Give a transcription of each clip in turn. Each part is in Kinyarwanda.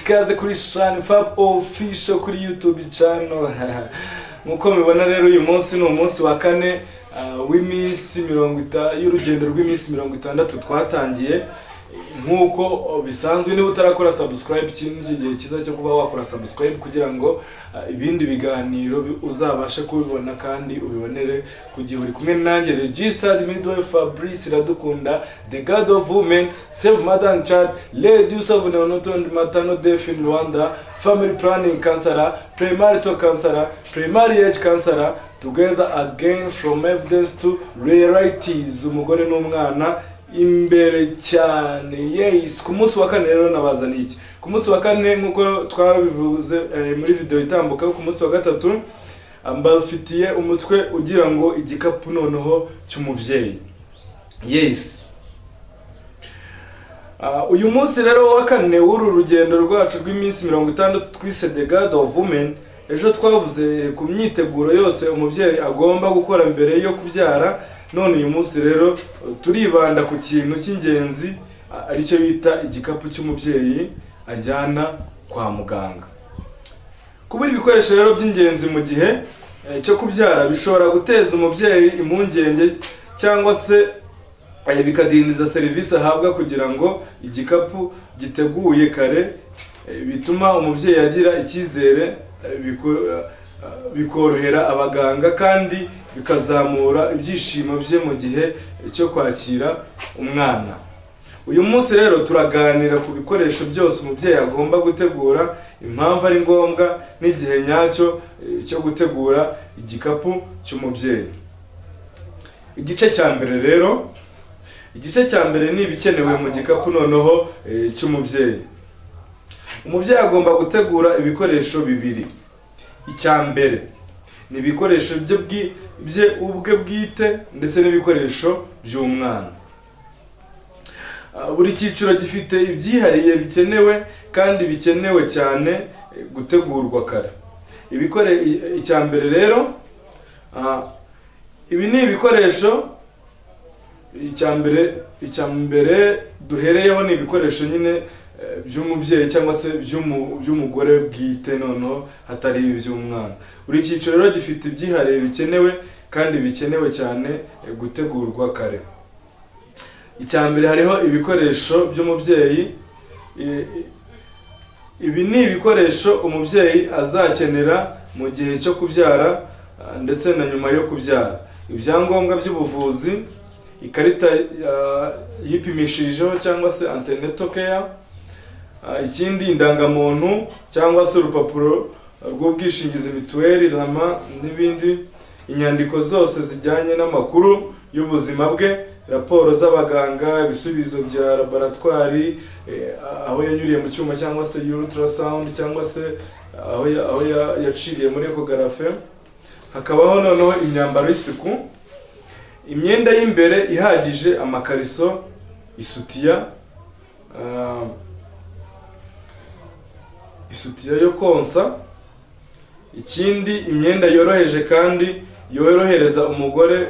Ikaze kuri Shani Fab Official kuri YouTube channel. Nkuko mubibona rero, uyu munsi ni umunsi wa kane w'iminsi y'urugendo rw'iminsi 60 twatangiye. Nk'uko bisanzwe, niba utarakora subscribe, iki ni igihe cyiza cyo kuba wakora subscribe kugira ngo ibindi biganiro uzabashe kubibona kandi ubibonere ku gihe. Uri kumwe nanjye, registered midwife Fabrice Iradukunda, the god of women, save mother and child, reduce of neonatal and maternal death in Rwanda, family planning counselor, premarital counselor, primary age counselor, together again from evidence to realities, umugore n'umwana imbere cyane. Yes, ku munsi wa kane rero nabazaniye iki? Ku munsi wa kane, nk'uko twabivuze muri video itambuka, ku munsi wa gatatu mbafitiye umutwe ugira ngo "Igikapu noneho cy'umubyeyi". Yes. Uyu munsi rero wa kane w'uru rugendo rwacu rw'iminsi 60 twise The God of Women, ejo twavuze ku myiteguro yose umubyeyi agomba gukora mbere yo kubyara. None uyu munsi rero turibanda ku kintu cy'ingenzi, aricyo bita igikapu cy'umubyeyi ajyana kwa muganga. Kubura ibikoresho rero by'ingenzi mu gihe cyo kubyara bishobora guteza umubyeyi impungenge cyangwa se bikadindiza serivisi ahabwa. Kugira ngo igikapu giteguye kare bituma umubyeyi agira icyizere, bikorohera abaganga kandi bikazamura ibyishimo bye mu gihe cyo kwakira umwana. Uyu munsi rero turaganira ku bikoresho byose umubyeyi agomba gutegura, impamvu ari ngombwa n'igihe nyacyo cyo gutegura igikapu cy'umubyeyi. Igice cya mbere rero, igice cya mbere ni ibikenewe mu gikapu noneho cy'umubyeyi. Umubyeyi agomba gutegura ibikoresho bibiri. Icya mbere ni ibikoresho bye ubwe bwite ndetse n'ibikoresho by'umwana. Buri cyiciro gifite ibyihariye bikenewe kandi bikenewe cyane gutegurwa kare. Icya mbere rero, ibi ni ibikoresho. Icya mbere duhereyeho ni ibikoresho nyine by'umubyeyi cyangwa se by'umugore bwite, noneho hatari iby'umwana. Buri cyiciro rero gifite ibyihariye bikenewe kandi bikenewe cyane gutegurwa kare. Icya mbere, hariho ibikoresho by'umubyeyi. Ibi ni ibikoresho umubyeyi azakenera mu gihe cyo kubyara ndetse na nyuma yo kubyara: ibyangombwa by'ubuvuzi, ikarita yipimishirijeho cyangwa se antenatal care, ikindi indangamuntu cyangwa se urupapuro rw'ubwishingizi, mituweli, RAMA n'ibindi, inyandiko zose zijyanye n'amakuru y'ubuzima bwe, raporo z'abaganga, ibisubizo bya laboratwari, aho yanyuriye mu cyuma cyangwa se ultrasound, cyangwa se aho yaciriye muri échographie. Hakabaho noneho imyambaro y'isuku, imyenda y'imbere ihagije, amakariso, isutiya, isutiya yo konsa. Ikindi, imyenda yoroheje kandi yorohereza umugore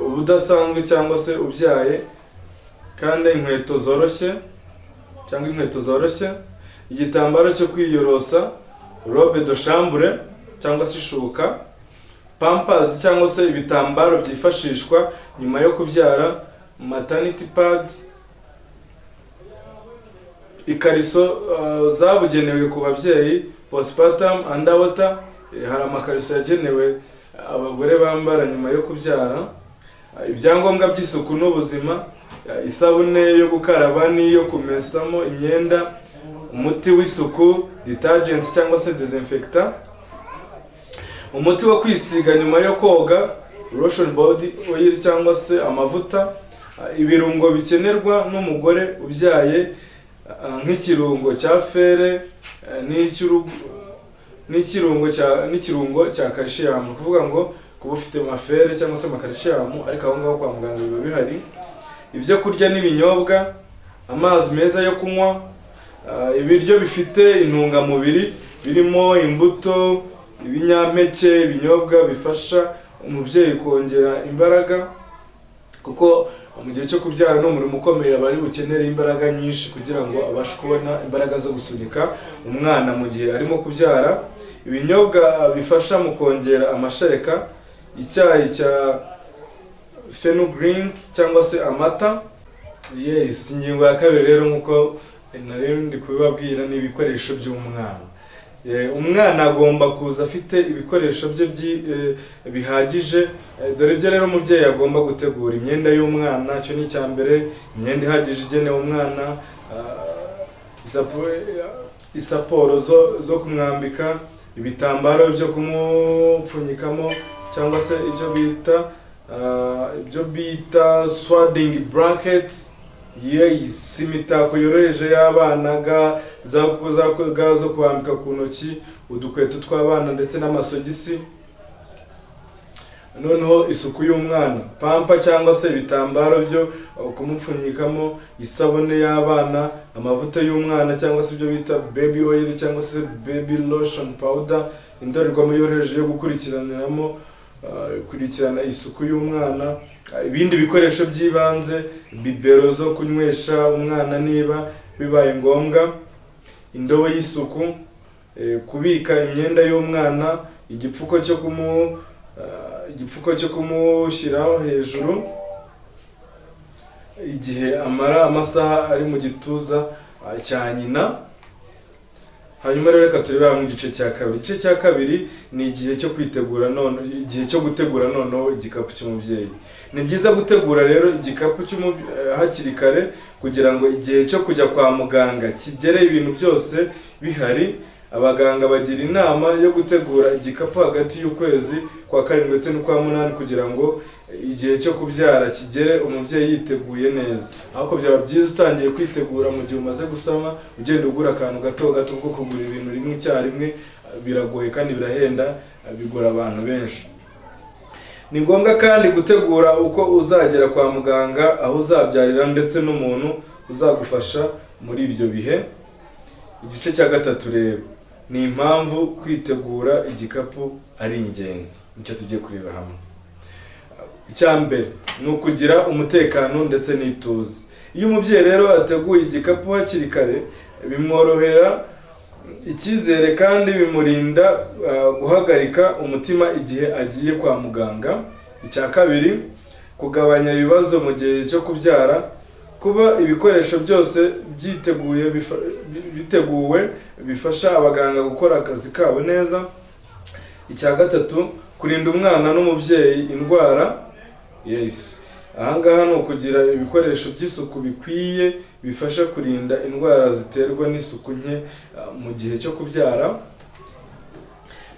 ubudasanzwe cyangwa se ubyaye, kandi inkweto zoroshye cyangwa inkweto zoroshye, igitambaro cyo kwiyorosa, robe de chambre cyangwa se ishuka, pampers cyangwa se ibitambaro byifashishwa nyuma yo kubyara, maternity pads, ikariso zabugenewe ku babyeyi, postpartum underwater. Hari amakariso yagenewe abagore bambara nyuma yo kubyara. Ibyangombwa by'isuku n'ubuzima, isabune yo gukaraba n'iyo kumesamo imyenda, umuti w'isuku, detergent cyangwa se désinfectant, umuti wo kwisiga nyuma yo koga, lotion, body oil cyangwa se amavuta, ibirungo bikenerwa n'umugore ubyaye, nk'ikirungo cya fer n'ikirungo cya calcium. Ni ukuvuga ngo kuba ufite ama fer cyangwa se ama calcium, ariko aho ngaho kwa muganga biba bihari. Ibyo kurya n'ibinyobwa, amazi meza yo kunywa, ibiryo bifite intungamubiri birimo imbuto, ibinyampeke, ibinyobwa bifasha umubyeyi kongera imbaraga kuko Mu gihe cyo kubyara ni umurimo ukomeye, aba ari bukenere imbaraga nyinshi kugira ngo abashe kubona imbaraga zo gusunika umwana mu gihe arimo kubyara. Ibinyobwa bifasha mu kongera amashereka, icyayi cya fenugreek cyangwa se amata. Yes, ingingo ya kabiri rero, nk'uko nari ndi kubibabwira, ni ibikoresho by'umwana. Umwana agomba kuza afite ibikoresho bye bihagije. Dore ibyo rero umubyeyi agomba gutegura: imyenda y'umwana, icyo ni icya mbere, imyenda ihagije igenewe umwana, isaporo zo kumwambika, ibitambaro byo kumupfunyikamo cyangwa se ibyo bita swaddling blankets, yes, imitako yoroheje y'abana, ga za za ga zo kubambika ku ntoki, udukweto tw'abana ndetse n'amasogisi. Noneho isuku y'umwana, pampa cyangwa se ibitambaro byo kumupfunyikamo, isabune y'abana, amavuta y'umwana cyangwa se ibyo bita baby oil cyangwa se baby lotion powder, indorerwamo yoroheje yo gukurikiraniramo kurikirana isuku y'umwana, ibindi bikoresho by'ibanze, bibero zo kunywesha umwana niba bibaye ngombwa, indobo y'isuku, kubika imyenda y'umwana, igipfuko cyo kumushyiraho hejuru igihe amara amasaha ari mu gituza cya nyina. Hanyuma rero reka turebe hamwe igice cya kabiri. Igice cya kabiri ni igihe cyo kwitegura, none igihe cyo gutegura noneho igikapu cy'umubyeyi. Ni byiza gutegura rero igikapu hakiri kare kugira ngo igihe cyo kujya kwa muganga kigere ibintu byose bihari. Abaganga bagira inama yo gutegura igikapu hagati y'ukwezi kwa karindwi ndetse n'ukwa munani kugira ngo igihe cyo kubyara kigere umubyeyi yiteguye neza. Ariko byaba byiza utangiye kwitegura mu gihe umaze gusama, ugenda ugura akantu gato gato, kuko kugura ibintu rimwe icyarimwe biragoye kandi birahenda, bigora abantu benshi. Ni ngombwa kandi gutegura uko uzagera kwa muganga, aho uzabyarira ndetse n'umuntu uzagufasha muri ibyo bihe. Igice cya gatatu rero ni impamvu kwitegura igikapu ari ingenzi, nicyo tugiye kureba hamwe. Icya mbere ni ukugira umutekano ndetse n'ituze. Iyo umubyeyi rero ateguye igikapu hakiri kare, bimworohera icyizere kandi bimurinda guhagarika umutima igihe agiye kwa muganga. Icya kabiri, kugabanya ibibazo mu gihe cyo kubyara. Kuba ibikoresho byose biteguwe bifasha abaganga gukora akazi kabo neza. Icya gatatu, kurinda umwana n'umubyeyi indwara. Yes, ahangaha ni ukugira ibikoresho by'isuku bikwiye bifasha kurinda indwara ziterwa n'isuku nke mu gihe cyo kubyara.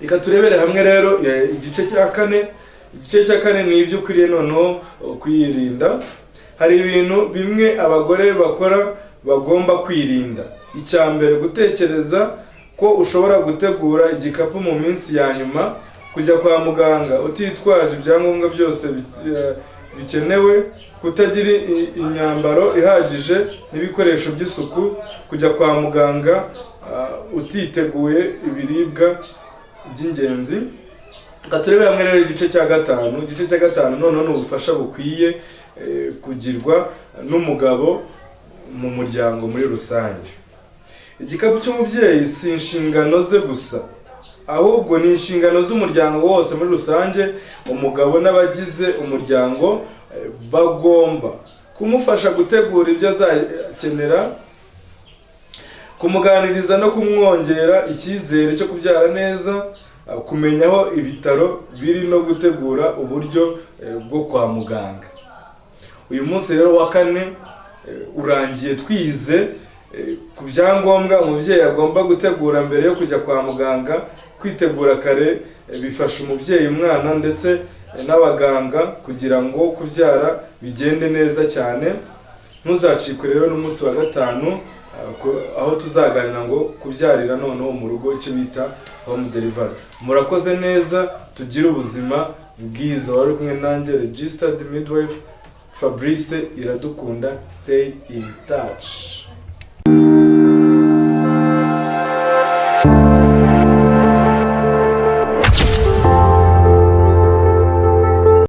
Reka turebere hamwe rero igice cya kane. Igice cya kane ni ibyo ukwiriye noneho kwirinda. Hari ibintu bimwe abagore bakora bagomba kwirinda. Icya mbere, gutekereza ko ushobora gutegura igikapu mu minsi ya nyuma, kujya kwa muganga utitwaje ibyangombwa byose bikenewe, kutagira imyambaro ihagije n'ibikoresho by'isuku, kujya kwa muganga utiteguye ibiribwa by'ingenzi. Reka turebe hamwe rero igice cya gatanu. Igice cya gatanu noneho ni ubufasha bukwiye kugirwa n'umugabo mu muryango muri rusange. Igikapu cy'umubyeyi si inshingano ze gusa, ahubwo ni inshingano z'umuryango wose muri rusange. Umugabo n'abagize umuryango bagomba kumufasha gutegura ibyo azakenera, kumuganiriza no kumwongera icyizere cyo kubyara neza, kumenya aho ibitaro biri no gutegura uburyo bwo kwa muganga. Uyu munsi rero wa kane urangiye twize ku byangombwa umubyeyi agomba gutegura mbere yo kujya kwa muganga. Kwitegura kare bifasha umubyeyi, umwana ndetse n'abaganga kugira ngo kubyara bigende neza cyane. Ntuzacikwe rero n'umunsi wa gatanu, aho tuzaganira ngo kubyarira noneho mu rugo, icyo bita home delivery. Murakoze neza, tugire ubuzima bwiza. Wari kumwe nanjye, registered midwife Fabrice Iradukunda. Stay in touch.